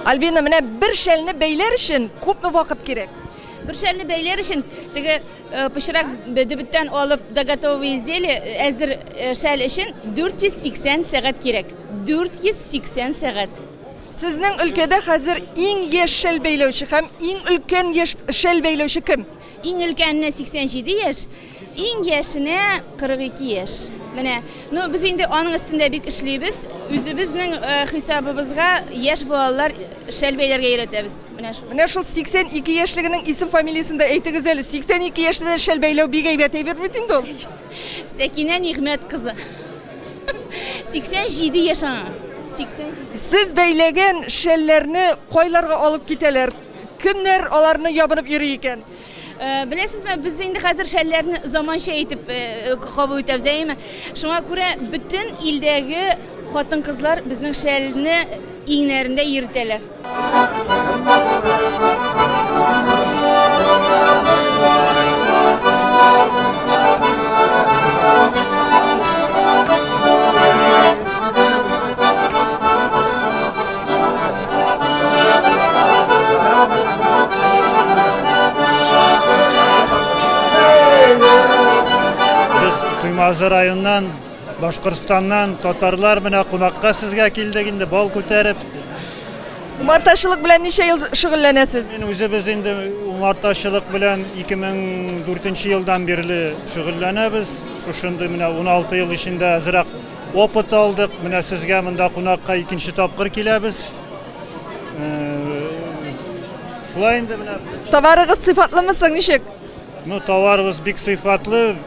Альбина, менә бер шәлне бәйләр өчен күпме вакыт кирәк? Бер шәлне бәйләр өчен теге пычрак дебеттән алып до готового изделия әзер шәл өчен 480 сәгать кирәк. 480 сәгать. Сезнең өлкәдә хәзер иң яшь шәл бәйләүче һәм иң өлкән яшь шәл бәйләүче кем? Иң өлкәненә 87 яшь, иң яшенә 42 яшь. Менә, ну без инде аның өстендә бик эшлибез. Үзебезнең хисабыбызга яшь балалар шәл бәйләргә өйрәтәбез. Менә шул. Менә шул 82 яшьлегенең исем фамилиясен дә әйтегез әле. 82 яшьтә дә шәл бәйләү бик әйбәт әйбер бит инде ул. Сәкинә Нигъмәт кызы. 87 яшь аңа. 87. Сез бәйләгән шәлләрне кайларга алып китәләр? Кемнәр аларны ябынып йөри икән? Беләсезме, без инде хәзер шәлләрне заманча итеп кабул итәбез, әйеме? Шуңа күрә бөтен илдәге хатын-кызлар безнең шәлне иңнәрендә йөртәләр. Без Туймазы районыннан, Башкортстаннан татарлар менә кунакка сезгә килдек инде бал күтәреп. Умартачылык белән ничә ел шөгыльләнәсез? Мин үзебез инде умартачылык белән 2004 елдан бирле шөгыльләнәбез. Шушындый менә 16 ел эчендә әзрәк опыт алдык. Менә сезгә монда кунакка икенче тапкыр киләбез. Шулай инде менә. Товарыгыз сыйфатлымы соң, ничек? Ну, товарыбыз бик сыйфатлы,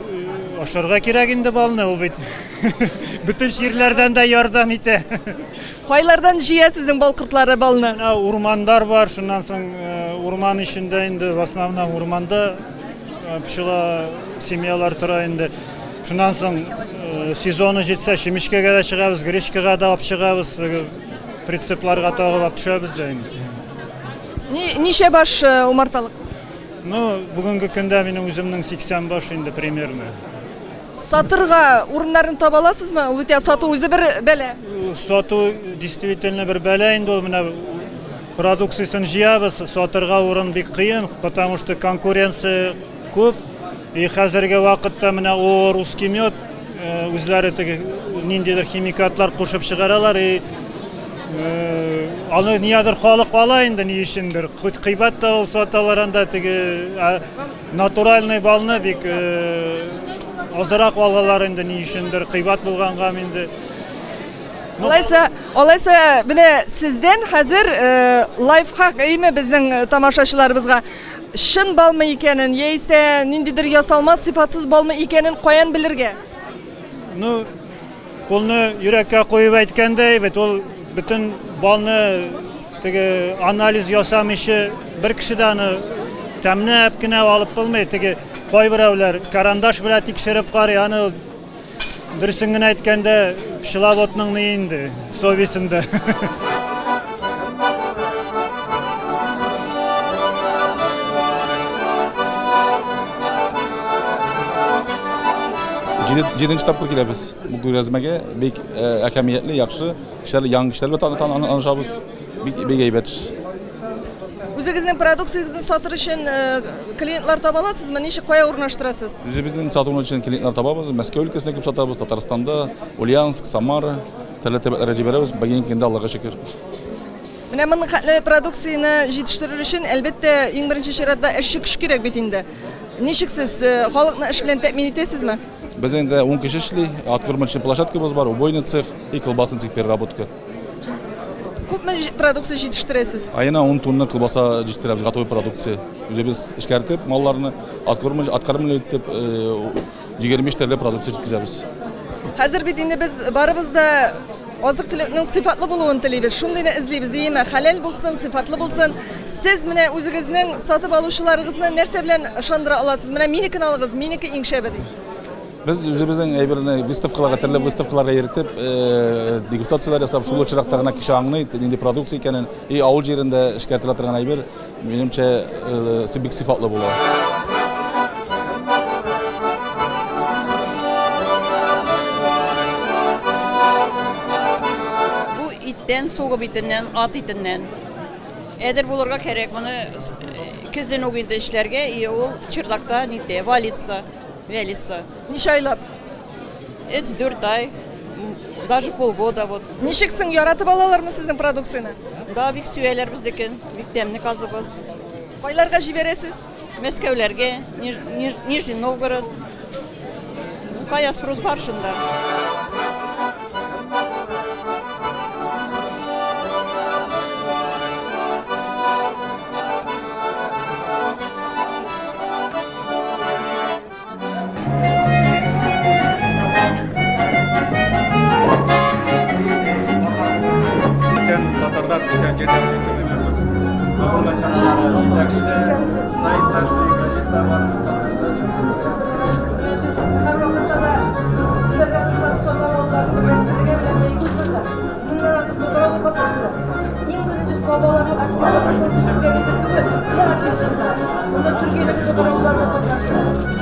ашарга кирәк инде балны, ул бит бөтен чирләрдән дә ярдәм итә. Кайлардан җыя сезнең бал кортлары балны? Менә урмандар бар, шуннан соң урман эчендә инде, в основном урманда пчела семьялар тора инде. Шуннан соң сезоны җитсә, чемечкәгә дә чыгабыз, гречкага да алып чыгабыз, прицепларга тагып алып төшәбез дә инде. Ничә баш умарталык? Ну, бүгенге көндә минем үземнең 80 баш инде примерно. Сатырга урыннарын таба аласызмы? Ул бит сату үзе бер бәла. Сату действительно бер бәла инде ул, менә продукциясен җыябыз, сатырга урын бик кыен, потому что конкуренция күп. И хәзерге вакытта менә ООО «Русский мед» үзләре теге ниндидер химикатлар кушып чыгаралар и аны ниядер халык ала инде ни өчендер. Хоть кыйбат та ул саталар анда теге натуральный балны бик азрак алалар инде ни өчендер кыйбат булганга инде. Алайса, алайса менә сездән хәзер лайфхак әйме безнең тамашачыларыбызга чын балмы икәнен, яисә ниндидер ясалма сыйфатсыз балмы икәнен каян белергә? Ну, кулны йөрәккә куеп әйткәндәй, бит ул бөтен балны теге анализ ясамыйча бер кеше дә аны тәмләп кенә алып булмый. Теге кайберәүләр карандаш белән тикшереп карый, аны дөресен генә әйткәндә, пчеловодның ни инде совестендә. Җиденче тапкыр киләбез бу күргәзмәгә. Бик әһәмиятле, яхшы. Кешеләр, яңа кешеләр белән танышабыз. Бик бик әйбәт. Үзегезнең продукциягезне сатыр өчен клиентлар таба аласызмы? Ничек кая урнаштырасыз? Үзебезнең сату өчен клиентлар табабыз. Мәскәү өлкәсендә күп сатабыз, Татарстанда, Ульяновск, Самара, төрле төбәкләргә җибәрәбез. Бүгенге көндә Аллага шөкер. Менә моның хәтле продукцияне җитештерер өчен, әлбәттә, иң беренче чиратта эшче көч кирәк бит инде. Ничек сез халыкны эш белән тәэмин итәсезме? Без инде 10 кеше эшли, откормочный площадкабыз бар, убойный цех и колбасный цех переработка. Күпме продукция җитештерәсез? Аена 10 тонна колбаса җитештерәбез, готовый продукция. Үзебез эшкәртеп, малларны откормливать итеп, 25 төрле продукция җиткезәбез. Хәзер бит инде без барыбыз да азык-төлекнең сыйфатлы булуын телибез. Шундыйны эзлибез, әйеме? Хәләл булсын, сыйфатлы булсын. Сез менә үзегезнең сатып алучыларыгызны нәрсә белән ышандыра аласыз? Менә минекен алыгыз, минеке иң шәбе дип. Без үзебезнең әйберне выставкаларга, төрле выставкаларга йөртеп, дегустацияләр ясап, шул очракта гына кеше аңлый, нинди продукция икәнен. И авыл җирендә эшкәртелә торган әйбер, минемчә, бик сыйфатлы була. Бу иттән, сугып итеннән, ат итеннән. Әдер булырга кирәк, моны көзен үк инде эшләргә, и ул чердакта нитә, валится, вялится. Ничә айлап? 3-4 ай, даже полгода вот. Ничек соң, яратып алалармы сезнең продукцияне? Да, бик сөяләр безнекен, бик тәмле казыбыз. Кайларга җибәрәсез? Мәскәүләргә, Нижний Новгород. Кая спрос бар шунда. Бүтән татарлар бүтән җирдә мәгълүмат чаралары җитәкчесе, сайт эшли, газета бар. Без һәрвакытта да эшләргә тырышабыз, татар авылларын берләштерергә белән бәйге уздырды. Моннан артык татар авылы катнашты. Иң беренче сабаларның актив катнашу сезгә нидер түгел, менә актив шунда. Монда Төркиядәге татар авыллары да катнашты.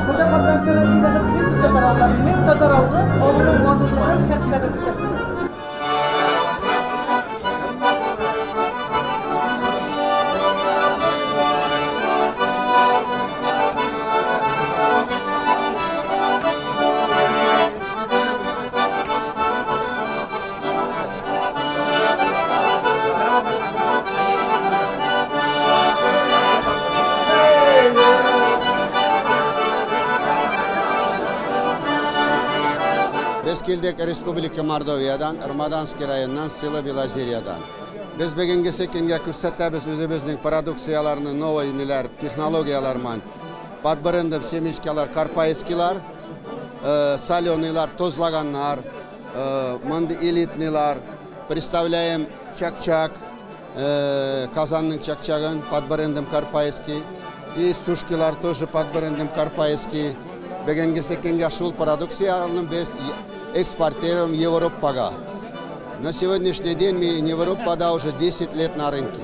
Монда катнашты Россиядәге бөтен татар авыллары. 1000 татар авылы авылның матурлыгын, шәхесләрен күрсәтте. Без килдек Республика Мордовиядан, Ромоданский районыннан, село Белозерьядан. Без бүгенгесе көнгә күрсәтәбез үзебезнең продукцияларны, новый ниләр, технологиялар ман. Под брендом семечкалар, карпайскилар, соленыйлар, тозлаганнар, мондый элитныйлар. Представляем чак-чак, Казанның чак-чагын под брендом карпайский. И сушкилар тоже под брендом карпайский. Бүгенгесе көнгә шул продукцияны без экспортируем Европага. На сегодняшний день мы Европада уже 10 лет на рынке.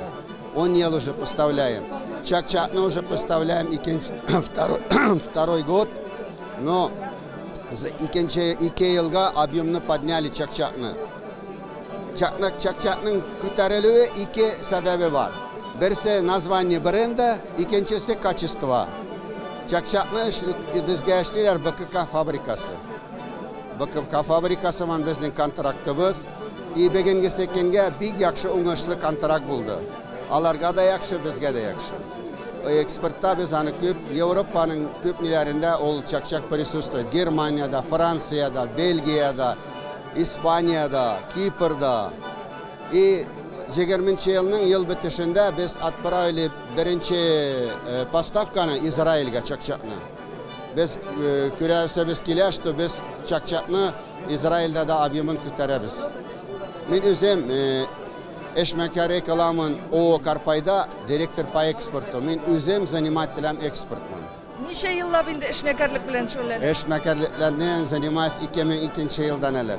Он ел уже поставляем. Чак-чакны уже поставляем второй год, но за икенче ике елга объемны подняли чак-чакны. Чак-чакның күтәрелүе ике сәбәбе бар. Берсе название бренда, икенчесе качество. Чак-чакны безгә эшлиләр БКК фабрикасы. БКК фабрикасы менән безнең контрактыбыз. И бүгенгесе көнгә бик яхшы уңышлы контракт булды. Аларга да яхшы, безгә дә яхшы. Экспортта без аны күп, Европаның күп ниләрендә ул чак-чак присутствует. Германиядә, Франциядә, Бельгиядә, Испаниядә, Кипрда. И егерменче елның ел бетешендә без отправили беренче поставканы Израильгә чак-чакны. Без күрәсебез килә, что без чак-чакны Израильдә дә объемын күтәрәбез. Мин үзем эшмәкәр рекламын О Карпайда директор по экспорту. Мин үзем занимателем экспортом. Ничә еллап инде эшмәкәрлек белән шөгыльләнәсез? Эшмәкәрлек белән занимаюсь 2002 елдан әле.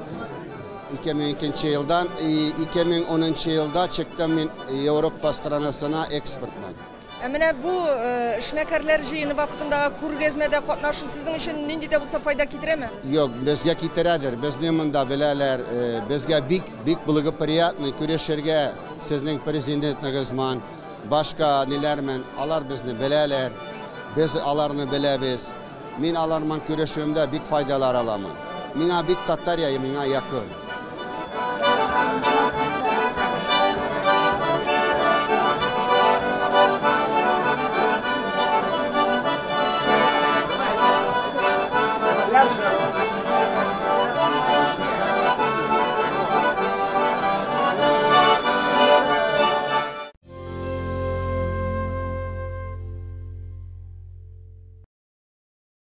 2002 елдан и 2010 елда чыктым мин Европа странасына экспортман. Ә менә бу эшмәкәрләр җыены вакытындагы күргәзмәдә катнашу сезнең өчен нинди дә булса файда китерәме? Юк, безгә китерәдер. Безне монда беләләр, безгә бик, бик благоприятный күрешергә сезнең президентыгыз менән, башка ниләр менән, алар безне беләләр. Без аларны беләбез. Мин алар менән күрешүемдә бик файдалар аламын. Миңа бик Татария, миңа якын.